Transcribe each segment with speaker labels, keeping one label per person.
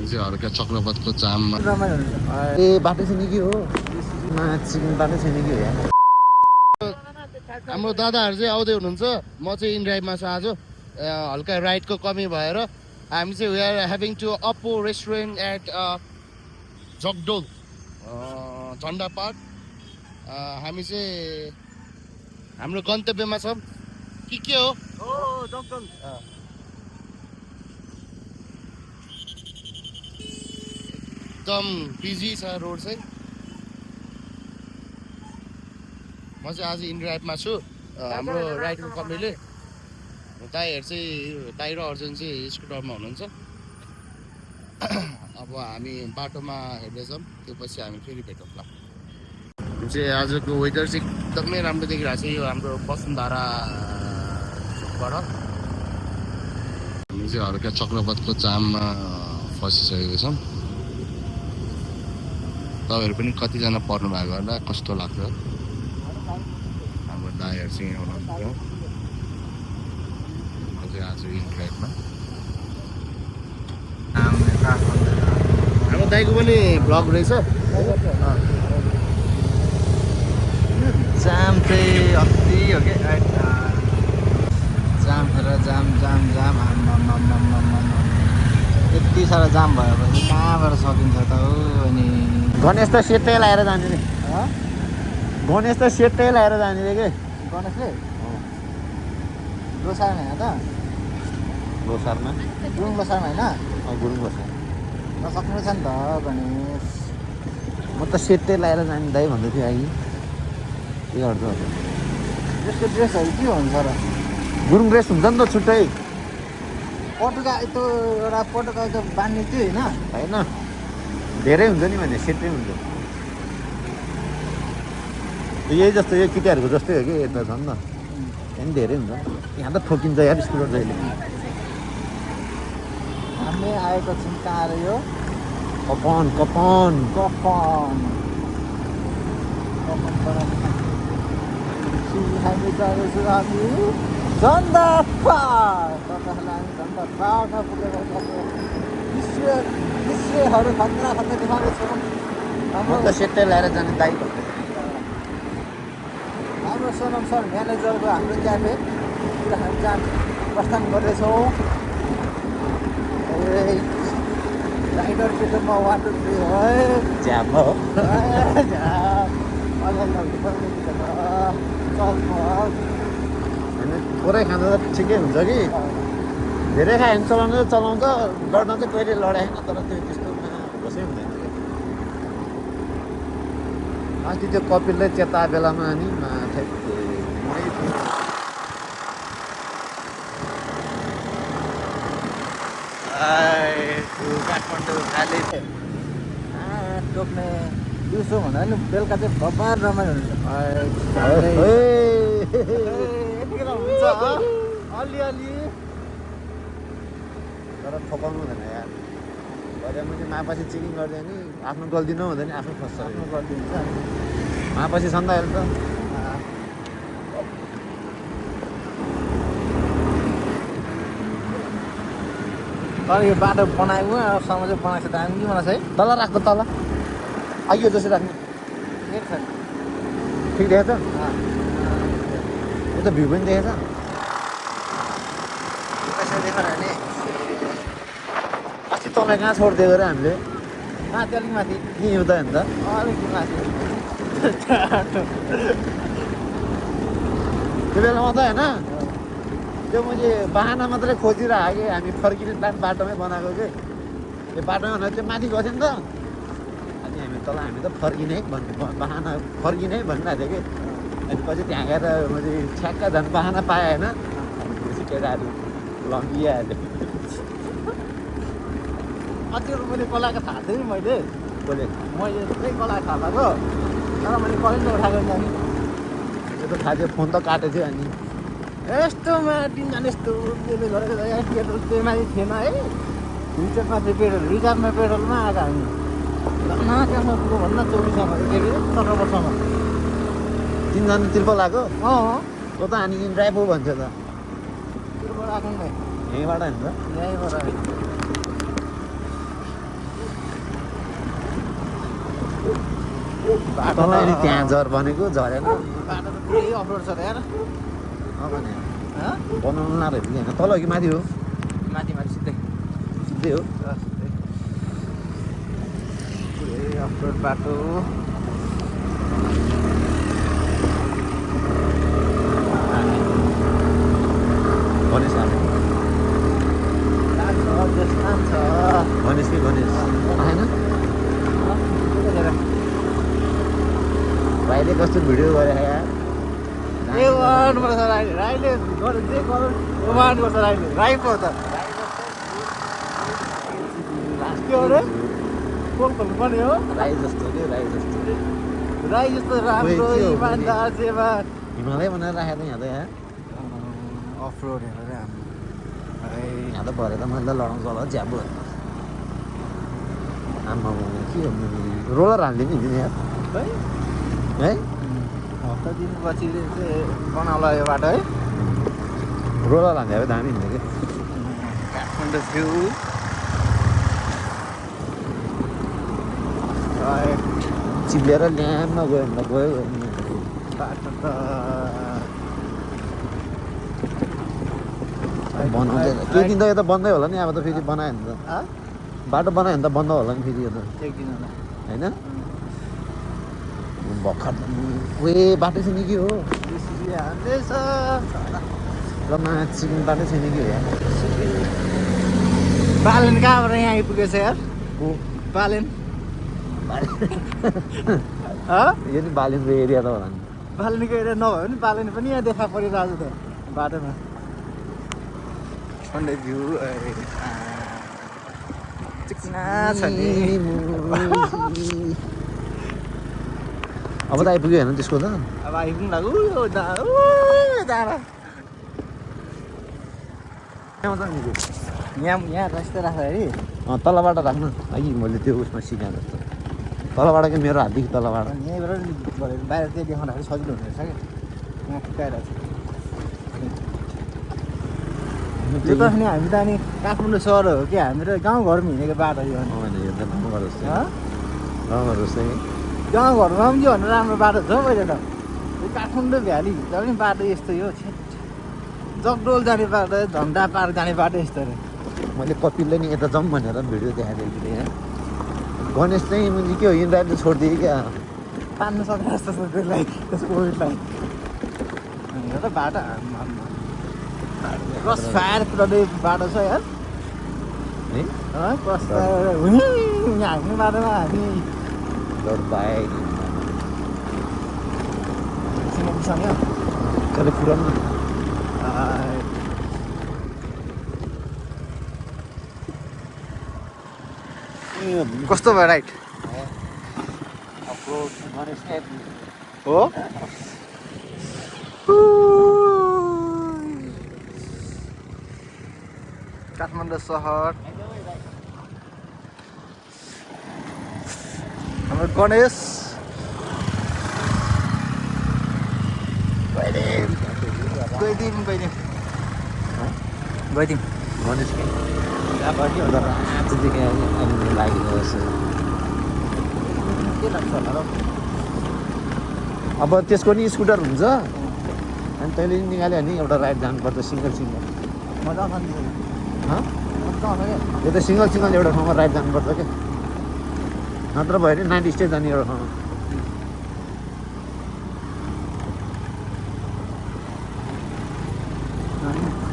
Speaker 1: हामी चाहिँ हल्का चक्रपथको जाममा
Speaker 2: ए बाटो छैन कि हो चिकन बाटो छैन कि हो
Speaker 1: हाम्रो दादाहरू चाहिँ आउँदै हुनुहुन्छ म चाहिँ इनड्राइभमा छु आज हल्का राइडको कमी भएर हामी चाहिँ we are having to upper restaurant at Jagdol Jhanda park हामी चाहिँ हाम्रो गन्तव्यमा छौँ के हो जगडोल एकदम बिजी छ रोड चाहिँ म चाहिँ आज इनड्राइभमा छु हाम्रो राइडको कम्पनीले दाइहरू चाहिँ दाइ र अर्जुन चाहिँ स्कुटरमा हुनुहुन्छ अब हामी बाटोमा हेर्दैछौँ त्यो पछि हामी फेरि भेटौँला चाहिँ आजको वेदर चाहिँ एकदमै राम्रो देखिरहेको छ यो हाम्रो वसुन्धराबाट हामी चाहिँ हल्का चक्रपथको जाममा फसिसकेको छौँ तपाईँहरू पनि कतिजना पर्नु भएको होला कस्तो लाग्छ हाम्रो दाइहरू चाहिँ हुनुहुन्थ्यो आज इनड्राइभमा हाम्रो दाइको पनि ब्लग रहेछ
Speaker 2: जाम चाहिँ अति हो कि जाम र जाम जाम जाम यति साह्रो जाम भएपछि कहाँबाट सकिन्छ त हो अनि गणेश त सेटै लगाएर जाने रे गणेश त सेटै लगाएर जाने रे के गणेशले लोसारमा होइन त लोसारमा गुरुङ लोसारमा होइन गुरुङ लोसार नसक्नु छ नि त गणेश म त सेटै लगाएर जाने दाइ भन्दै थिएँ अघि के गर्छ त्यसको ड्रेसहरू के हुन्छ र गुरुङ ड्रेस हुन्छ नि त छुट्टै पटुका त्यो एउटा पटुका त बाँध्ने थियो होइन धेरै हुन्छ नि भने सेटै हुन्छ यही जस्तो यो केटाहरूको जस्तै हो कि यता झन् न त्यहाँ धेरै हुन्छ यहाँ त ठोकिन्छ यार स्कुटर जहिले हामी आएको छौँ कहाँ अरे यो कपन कपन कपन हामी जाँदैछु हामी झन्डा पार्क झन्डा पार्कमा पुगेर दृश्यहरू खतरा खतरा देखाउँदैछौँ हाम्रो त सेटै ल्याएर जाने दाइ हाम्रो सोनम सर म्यानेजरको हाम्रो क्याफे हामी जान प्रस्थान गर्दैछौँ राइडर पेटोमा वाटर फ्री है झ्याम हो पुरै खाँदा त ठिकै हुन्छ कि धेरै खायो भने चलाउँछ लड्न चाहिँ कहिले लडाएन तर त्यो त्यस्तोमा होसै हुँदैन अस्ति त्यो कपिलले चेता बेलामा नि काठमाडौँ खाली टोक्ने दिउँसो भन्दा नि बेलुका चाहिँ भबार रमाइलो हुन्छ अलिअलि तर ठोकाउनु हुँदैन यार गऱ्यो मैले मापछि चेकिङ गर्दै नि आफ्नो गल्ती नहुँदैन आफ्नो फस्छ आफ्नो गल्ती हुन्छ मापछि छ नि त अहिले त तर यो बाटो बनाएको सम्म चाहिँ बनाएको छ दामी के बनाएको छ है तल राख्नु तल आइयो जसरी राख्नु ठिक देखेछ यो त भ्यू पनि देखेछ देखेर नि अस्ति तँलाई कहाँ छोडिदिएको र हामीले माथि अलिक माथि के हिउँदा अन्त अलिक माथि त्यो बेलामा त होइन त्यो मैले बाहना मात्रै खोजिरहेको कि हामी फर्किने प्लान बाटोमै बनाएको कि त्यो बाटोमा भनेर त्यो माथि गएको थियो नि त अनि हामी तल हामी त फर्किने बाहना फर्किने भनिरहेको थियो कि अनि पछि त्यहाँ गएर मैले ठ्याक्क झन् बाहना पाएँ होइन केटाहरू लम्बिहाल्यो अतिहरू मैले कलाएको थाहा थिएँ नि मैले पुरै कलाएको थाहा भएको तर मैले कलेन्ट उठाएको नि त्यो त थाहा थियो फोन त काटेको थियो अनि यस्तोमा तिनजना यस्तो त्यसले गरेको पेट्रोल त्यो माथि थिएन है रिजर्भमा थियो पेट्रोल रिजर्भमा पेट्रोलमा आएको हामी कहाँसम्म पुग्यो भन्न 24 के अरे 17 वर्षमा तिनजना तिर्पल आएको त्यो त हामी ड्राइभ हो भन्छ त तिर्पल आएको नि यहीँबाट हुन्छ यहीँबाट तँलाई त्यहाँ जर बनेको झरेन
Speaker 3: बाटो त धेरै अफरोड छ त यार
Speaker 2: भने
Speaker 3: हँ
Speaker 2: बनाउनु नरहेको कि होइन तल कि माथि हो
Speaker 3: माथि माथि सिधै
Speaker 2: सिधै हो
Speaker 3: पुरै अफरोड बाटो
Speaker 2: गणेश गणेश कि गणेश आएन भाइले कस्तो भिडियो गरे यार
Speaker 3: ए गर्नुपर्छ राईले राईले जे गरौँ गर्नुपर्छ राईले राई पो त के हो रे कोल खोल्नु पर्ने हो
Speaker 2: राई जस्तो के राई जस्तो
Speaker 3: राई जस्तो राम्रो
Speaker 2: के हो
Speaker 3: इमान्दार सेवा
Speaker 2: हिमालय बनाएर राखेको त यहाँ त यहाँ
Speaker 3: अफरोड हेरेर हाम्रो
Speaker 2: यहाँ त भरे त मैले लडाउँछ होला झ्याबो आमा के हो रोलर हालिदिनु नि यहाँ
Speaker 3: है
Speaker 2: है
Speaker 3: हप्ता दिनपछि चाहिँ बनाउला यो बाटो है
Speaker 2: रोलर हाल्ने अब दामी हुने कि
Speaker 3: काठमाडौँ भ्यू
Speaker 2: चिप्लेर ल्याम्मा गयो भने त गयो
Speaker 3: बाटो त
Speaker 2: बनाउँदै केही दिन त यो त बन्दै होला नि अब त फेरि बनायो भने त बाटो बनायो भने त बन्द होला नि फेरि यो त
Speaker 3: एक दिन होला
Speaker 2: होइन भर्खर ओए बाटो छैन कि हो
Speaker 3: हाल्दैछ
Speaker 2: र सिक्किम बाटो छैन कि हो यहाँ
Speaker 3: बालेन कहाँबाट यहाँ आइपुगेछ यार
Speaker 2: को
Speaker 3: बालेन
Speaker 2: यो नि बालिनको एरिया त होला नि
Speaker 3: बालेनको एरिया नभयो भने बालेन पनि यहाँ देखा परिरहेको छ त बाटोमा ठन्डै भ्यू चिकना छ नि
Speaker 2: अब त आइपुग्यो होइन त्यसको त
Speaker 3: अब आइपुग्नु लाग्यो जाँडा यहाँ रस्ता राख है
Speaker 2: तलबाट राख्नु अघि मैले त्यो उसमा सिकाएँ जस्तो तलबाट कि मेरो हातदेखि तलबाट
Speaker 3: यहीँबाट बाहिर चाहिँ देखाउँदाखेरि सजिलो हुने रहेछ क्या यहाँ फुकाइरहेको छ यो त नि हामी त अनि काठमाडौँ सहर हो कि हामी त गाउँघरमा हिँडेको बाटो यो अनि
Speaker 2: यो त गाउँघर जस्तै गाउँघर जस्तै
Speaker 3: गाउँघरमा पनि यो भन्नु राम्रो बाटो छ मैले त यो काठमाडौँ भ्यालीभित्र पनि बाटो यस्तो हो जगडोल जाने बाटो झन्डा पार जाने बाटो यस्तो अरे
Speaker 2: मैले कपिलले नि यता जाउँ भनेर भिडियो देखाइदिएको थिएँ यहाँ गणेश चाहिँ मैले के हो इन्ड्राइभले छोडिदिएँ क्या
Speaker 3: तान्नु सक्छ जस्तो छ त्यसलाई त्यसको उयोलाई एउटा बाटो क्रस फायर पुऱ्याउने बाटो छ यार
Speaker 2: है
Speaker 3: क्रस फायर यहाँ हामी बाटोमा हामी
Speaker 2: बाइक
Speaker 3: सिमसँग
Speaker 2: कहिले पुऱ्याउनु
Speaker 3: कस्तो भयो राइट हो काठमाडौँ सहर हाम्रो गणेश गइदिउँ
Speaker 2: गणेश आजदेखि आउनु लागेको जस्तो
Speaker 3: के लाग्छ होला र
Speaker 2: अब त्यसको नि स्कुटर हुन्छ अनि तैँले नि निकाल्यो भने एउटा राइड जानुपर्छ सिङ्गल
Speaker 3: मजा आउँछ नि मजा आउँछ क्या
Speaker 2: यो त सिङ्गल एउटा ठाउँमा राइड जानुपर्छ क्या नत्र भयो भने 90 स्टेट जाने एउटा ठाउँमा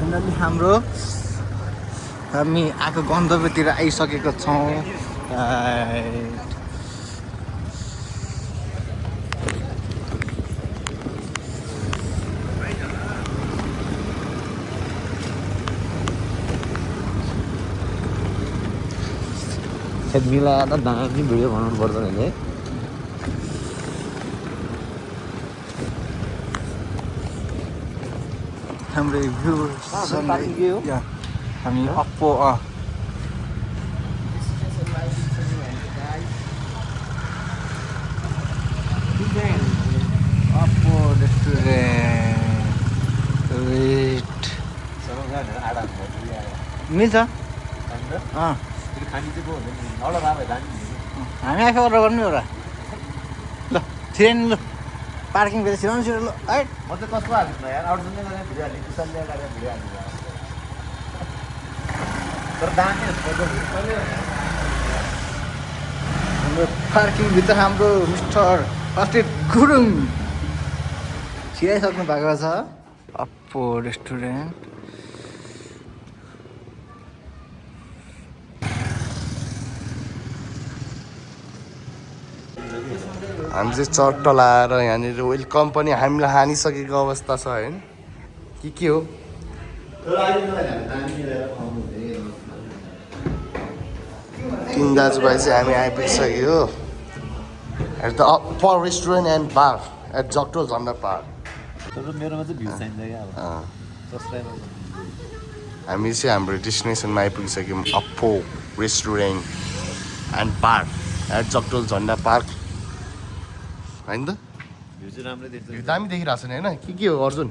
Speaker 3: फाइनली हामी आएको गन्तव्यतिर आइसकेको छौँ
Speaker 2: सायद मिलाएर त दामी भिडियो बनाउनु पर्छ अहिले
Speaker 3: हाम्रो भ्यू हामी अप्पो अप्पो रेस्टुरेन्ट मिल्छ हामी आफै अर्डर गर्नु एउटा ल छिरेन लु पार्किङ भेट छिराउनु छिरो लु है
Speaker 2: म चाहिँ कस्तो हाल्नु यार अर्जुनले गरेर भिडियो हाल्ने कुशलले गरेर भिडियो हाल्नु तर दामी
Speaker 3: हाम्रो पार्किङभित्र हाम्रो मिस्टर अस्टित गुरुङ छिराइसक्नु भएको छ अप्पो रेस्टुरेन्ट
Speaker 1: हामी चाहिँ चट्ट लाएर यहाँनिर वेलकम पनि हामीलाई हानिसकेको अवस्था छ होइन के हो तिन दाजुभाइ चाहिँ हामी आइपुगिसक्यो at the upper restaurant and bar at Jagdol Jhanda park
Speaker 2: तर मेरोमा चाहिँ भ्यू चाहिन्छ क्या अब सब्सक्राइबर
Speaker 1: हामी चाहिँ हाम्रो डेस्टिनेसनमा आइपुगिसक्यौँ अप्पो restaurant and bar at Jagdol Jhanda park होइन त
Speaker 2: भ्यू चाहिँ राम्रै देख्छ
Speaker 1: दामी देखिरहेको छ नि होइन के हो अर्जुन